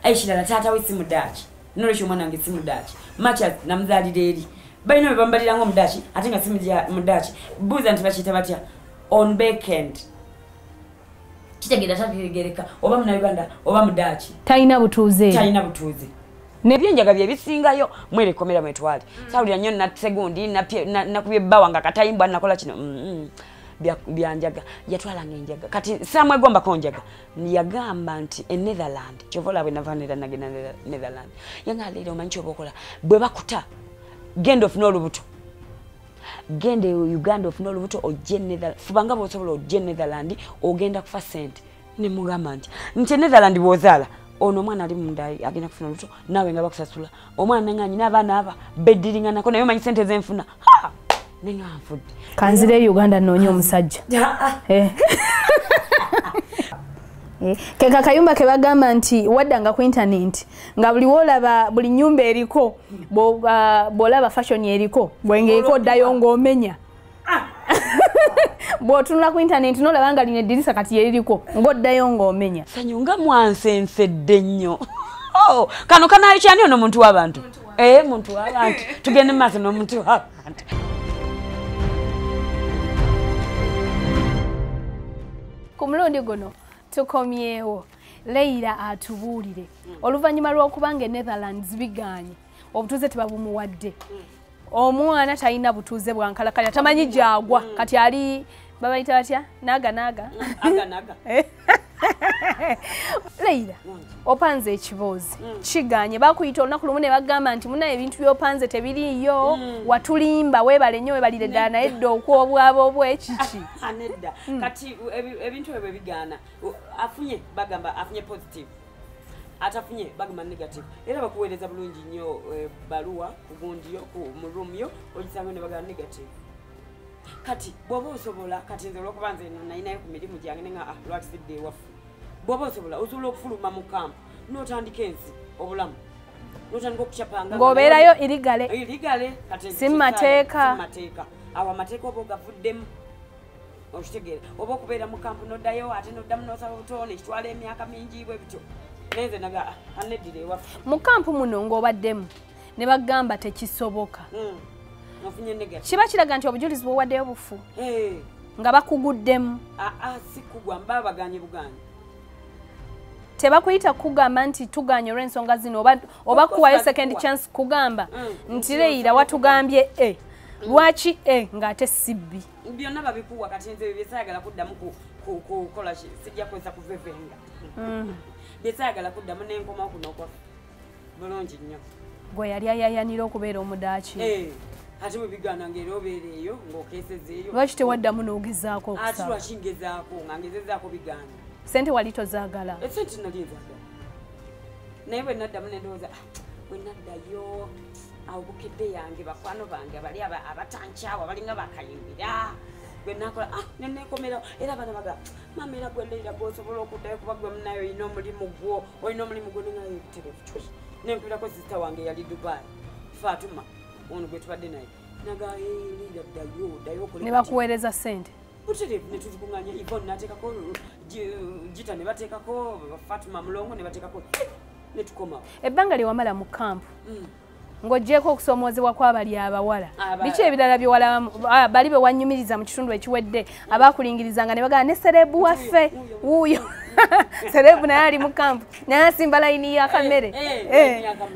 Ekirala taata we si Mudaaki, nolwekyo omwana wange si Mudaaki. Machas namuzaalira eri, balina bwe bambaliranga Omudaaki ate nga si Mudaaki. Buuza nti bakiyita batya on backend, kitegeera tategereka oba Munnayuganda oba Mudaaki. Talina butuuze, talina butuuze. Nebyenjaga bye bisingayo mwerekomera mwetwale. Sawulira nnyo nasegundi nakubye ebbawa nga katayimbwa nakola kino byanjaga yatwalanga enjaga. Kati samwegombako njaga, yagamba nti e Netherland, kyova olaba bwe nava nagenda Netherland, yanga leero omanyi kyoba okola, bwe bakuta genda ofune olubuto, genda e Uganda ofune olubuto ojje Netherland, fuba nga bw'osobola ojje Netherland ogenda kufa ssente. Ne mugamba nti Netherland bw'ozaala ono omwana ali munda agenda kufuna olubuto naawe nga bakusasula, omwana nga nyina abaana aba beddiringanako naye omanyi ssente zenfuna nenga nfudde. Kanzire Uganda nnoonya omusajja. Keka kayumba ke bagamba nti waddanga ku internet nga buli wolaba buli nnyumba eriko bw'olaba fashion eriko bweng'eriko oddayo ng'omenya. Bw'otunula ku internet n'olaba nga lino eddirisa kati yeriko ng'oddayo ng'omenya. Sanyu nga mwansensedde nnyo. Kano kanaayo kyani ono muntu w'abantu? Muntu w'abantu. Tugende mu maaso n'omuntu w'abantu. Ku mulundi guno tukomyewo Leila atubuulire oluvannyuma lw'okubanga e Netherlands bigaanye obutuuze tebabumuwadde, omwana talina butuuze bwa nkalakkalira, tamanyi gy'agwa, kati ali babayita batya naaga naaga. Leila opanze ekiboozi kiganye, bakuyita olunaku lumu ne bagamba nti munaye ebintu by'opanze tebiriiyo, watulimba, weebale nnyo weebalire ddala naye dda okwobwaba obwekiki. Nedda kati ebintu ebyo bigaana, afunye bagamba afunye positive, atafunye bagamba negative, era bakuweereza bulungi nnyo baluwa ku gundiyo mu room yo ogisanga ne bagamba negative. Kati bw'oba osobola, kati nze olw'okuba nze nalinayo ku mirimu gyange nenga lwaki sidde ewaffe, bw'oba osobola osobola okufuluma mu kampu n'otandika ensi obulamu, n'otandika okucapanga ng'obeerayo irigale irigale, kati si mateeka, awo amateeka oba ogavuddemu okitegeera, oba okubeera mu kampu n'oddayo ate n'oddamu n'osaba obutono ekitwala emyaka mingi bwe bityo. Naye nze naga aneddira ewaffe. Mu kampu muno ng'obaddemu ne bagamba tekisoboka, kiba kiraga nti obujulizi bw'owaddeyo bufu nga bakuguddemu. Si kugwa, mba baganye buganyi. Tebakuyita kugamba nti tuganye olw'ensonga zino oba kuwayo second chance kugamba nti Leila watugambye e lwaki e ng'ate si bbi. Byonna babikuwa. Kati nze byesaagala kuddamu kukola sijja kukozesa kuvevenga, byesaagala kuddamu n'enkomawo kuno okwaffe bulungi nnyo. Gwe yali ayayanira okubeera Omudaaki. Ate bwe bigaana ng'era obeera eyo ng'okeesezeeyo. Lwaki tewaddamu n'ogezaako okusaba? Ate lwaki ngezaako nga ngezezaako bigaana? Ssente wali tozaagala? Essente nali nzaagala, naye bwe naddamu ne ndowooza bwe naddayo awo bukedde yange bakwano bange bali abatankyawa balinga bakayimbira, bwe nakola ne neekomerawo. Era abaana baga maama era gwe Leila gw'osobola okuddayo kuba gwe munayo olina omulimu gwo, olina omulimu gwo. Nengayo ebiterevu cwi nenkubirako sisita wange yali Dubai, Fatuma ono gwe tubadde naye, naga Leila ddayo ddayo okole. Ne bakuweereza ssente butereevu ne tuzikuŋŋaanya, Yvonne n'ateekako Gita ne bateekako Fatuma Mulongo ne bateekako ne tukomawo. Ebbanga lye wamala mu kampu ng'oggyeko okusoomoozebwa kw'abali abawala, biki ebirala bye walabamu bali be wannyumiriza mu kitundu ekiwedde abaakulingirizanga ne bagamba ne serebu waffe wuuyo serebu naye ali mu kampu naye asimba layini y'akamere?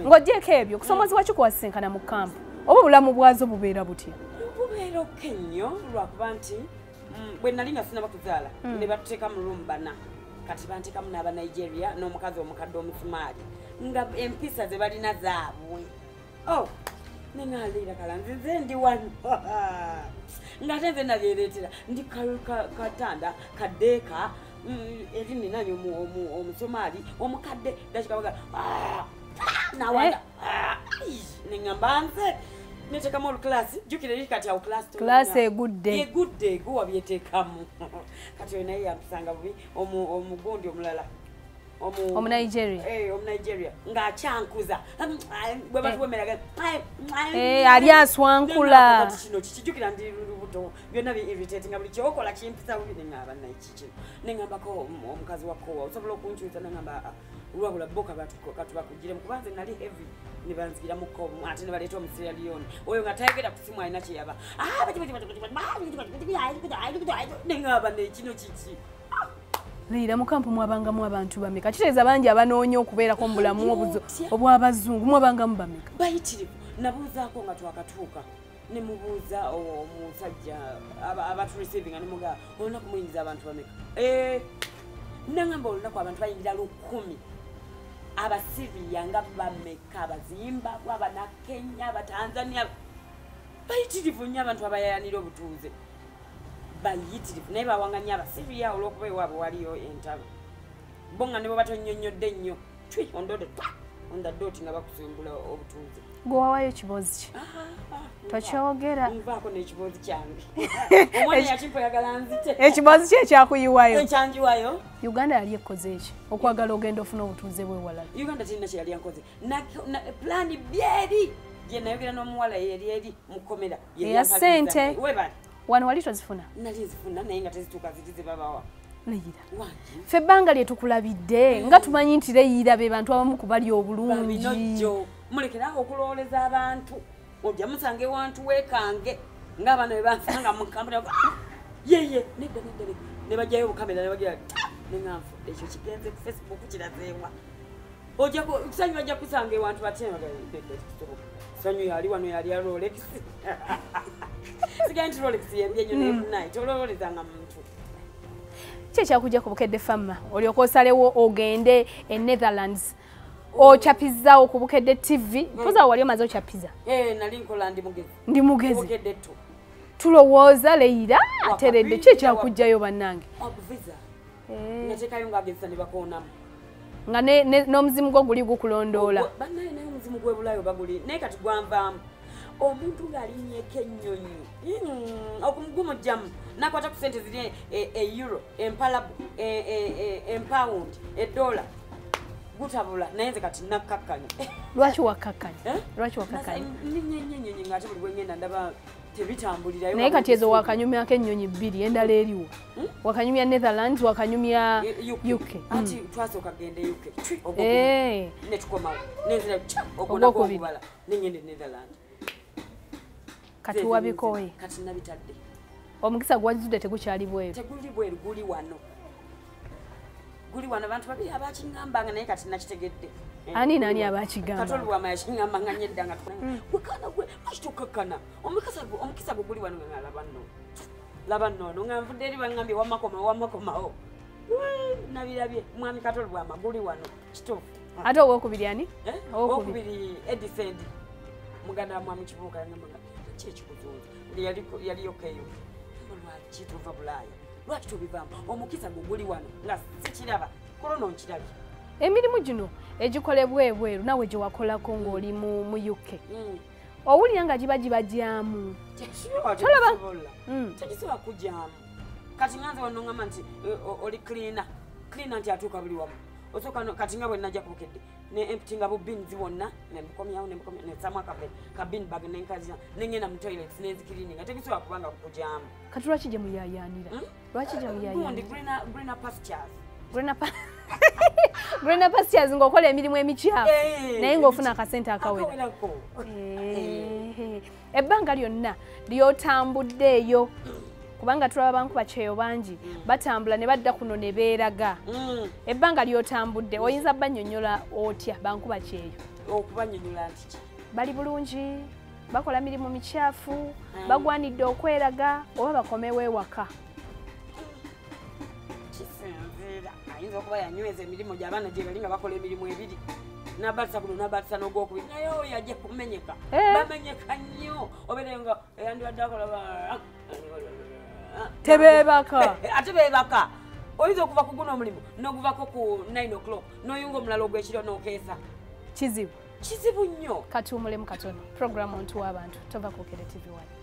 Ng'oggyeko ebyo, okusoomoozebwa ki kwewasisinkana mu kampu oba obulamu bwazo bubeera butya? Bubeera okke nnyo lwakuba nti bwe nali nga sinaba kuzaala ne batuteeka mu room bana, kati banteekamu n'aba Nigeria n'omukazi omukadde Omusumaali nga empisa ze balina zaabwe. Nenga kala nze ndi wano ng'ate nze nabyereetera ndi katanda kaddeeka eri ninanye Omusomaali omukadde dakika baga nawanda neŋŋamba nze neteekamu oluklaasi, jjukira eri kati awo klaasi egudde egudde eguwa byeteekamu. Kati oyo naye yampisanga bubi omugundi omulala Omunigeria, Omunigeria ng'akyankuza bwe batuwemeraga ali aswankula. Kino kikijjukira ndi lubuto. olubuto byonna bi irritating buli kyokola kimpisa bubi neŋŋamba naiki kino neŋŋambako omukazi wa kowa osobola okunkyusa neŋŋamba lwabula bo katubakugiremu kuba nze nali heavy ne banzigiramuko ate ne baleeta omusierra leone oyo nga tayogera ku simu alina kyeyaba neŋŋamba nekino kiki. Leira mu kampu mwabangamu abantu bameka? Kitegeeza bangi abanoonya okubeerako mu bulamu obw'abazungu mwabangamu bameka? Bayitirivu. Nabuuzaako nga twakatuuka ne mubuuza omusajja abatureceivinga ne mugamba olunaku muyingiza abantu bameka? Nangamba olunaku abantu bayingira 1000 Abasiriya nga bameka, Abazimbabwe, Abanakenya, Abatanzania bayitirivu nnyo abantu abayayanira obutuuze bayitirivu naye bawanga nnyo Abasiriya olw'okuba ewaabwe waliyo entalo bo nga ne bwe batonnyonnyodde nnyo twi ondodo twa on the dot nga bakusimbula obutuuze. Gwe wawaayo kiboozi ki? Tokyogera. Nvaako n'ekiboozi kyange. Omwana yakimpa oyagala nzite. Ekiboozi ki ekyakuyiwayo? Ekyanjiwayo. Uganda yali ekoze eki okwagala ogenda ofuna obutuuze bw'ewalala? Uganda terina kye yali yankoze. Pulaani byeri gye nayogera n'omuwala yeri eri mu kkomera. Eya ssente. Webale. Wano wali tozifuna? Nali nzifuna naye nga tezituuka ziri ze babawa. Leira. Ffe ebbanga lye tukulabidde nga tumanyi nti Leira be bantu abamu ku bali obulungi. Babinojjo. Mulekeraawo okulowooleza abantu. Ojja musanga ewantu weekange ng'abaana bwe bansanga mu kampuni yeye nedda nedda ne bajjayo obukamera ne bagira ne nganfudde ekyo kigenze ku Facebook kirazeewa. Ojja Sanyu bajja kusanga ewantu batya nedda kisoboka. Sanyu yali wano yali ya Rolex. Sigaye nti Rolex yembi ennyo naye munnaye tolowoolezanga muntu. Ki ekyakujja ku Bukedde Fama olyoka osalewo ogende e Netherlands ochapizaawo ku Bukedde TV? Mpoza wali omaze ochapiza? Nali nkola ndi mugezi. Ndi mugezi. Bukedde tu. Tulowooza Leira ateredde ki ekyakujjayo bannange? Visa. Nateekayo ng'agezesa ne bakoonamu. Nga n'omuzimu gwo guli gukulondoola. Bannaye naye omuzimu gw'ebulaayo baguli naye kati gwanvaamu. Omuntu ng'alinnyeko ennyonyi okumugumujjamu n'akwata ku ssente ziri euro, empalabu, empawundi, edola gutabula naye nze kati nakkakkanya. Lwaki wakkakkanya? Lwaki wakkakkanya? Nninnya ennyonyi ng'ate buli bwe ngenda ndaba tebitambulirayo. Naye kati ezo wakanyumyako ennyonyi 2 endala eriwo. Wakanyumya Netherlands, wakanyumya UK. Anti twasooka genda UK ne tukomawo nenzira ogwo nagwo ne ngenda e Netherlands. Kati wabikooye? Kati nabitadde. Omukisa gwazudde tegukyali bweru. Teguli bweru guli wano. Guli wano abantu babiri abakiŋŋambanga naye kati nakitegedde. Ani nani abakigamba? Katoli bwama yakiŋŋambanga nnyo edda nga gwekana gwe lwaki tokkakkana? Omukisa gwe guli wano nga laba nno. Laba nno ono nga nvudde eri baŋŋambye wamma komawo. Nabirabye mwami Katoli bwama guli wano kituufu. Ate owookubiri ani? Owookubiri Edison muganda wa mwami Kibuuka yaŋŋambanga ki ekikuzunza yaliyo keyo. Lwaki tuva Bulaaya? Lwaki tubivaamu? Omukisa gwe guli wano nga sikiraba kolono nkirabye. Emirimu gino egikolebwa ebweru nawe gye wakolako ng'oli mu UK. Owulira nga giba gibajyamu. Tolaba? Tekisobola kujyamu. Kati nga nze wano ŋŋamba nti oli cleaner. Cleaner nti atuuka buli wamu. Osooka kati nga bwe najja ku Bukedde ne emptyinga bu bins bwonna ne mbukomyawo ne nsaamu ka bin bag ne nkaza ne ngenda mu toilets ne nzicleaninga tekisobola kubanga kukujyamu. Kati lwaki gye muyaayaanira? Lwaki gye muyaayaanira? Gundi greener pastures. Greener pastures ng'okola emirimu emikyafu naye ng'ofuna akasente akawera. Ebbanga lyonna ly'otambudde eyo kubanga tulaba bankuba kyeyo bangi batambula ne badda kuno ne beeraga. Ebbanga ly'otambudde oyinza bannyonnyola otya bankuba kyeyo? Okubannyonnyola nti ki? Bali bulungi, bakola mirimu mikyafu, bagwanidde okweraga oba bakomewo ewaka? Kisinziira ayinza okuba yanyweza emirimu gy'abaana gye bali nga bakola emirimu ebiri n'abatisa kuno n'abatisa n'ogwokubiri naye oyo ajja kumenyeka. Bamenyeka nnyo obeereyo nga eyandibadde akola tebeebaka. Ate beebaka. Oyinza okuva ku guno omulimu n'oguvako ku 9 o'clock n'oyunga omulala ogw'ekiro n'okeesa. Kizibu. Kizibu nnyo. Katuwummulemu katono. Programu Omuntu w'Abantu tova ku Bukedde TV 1.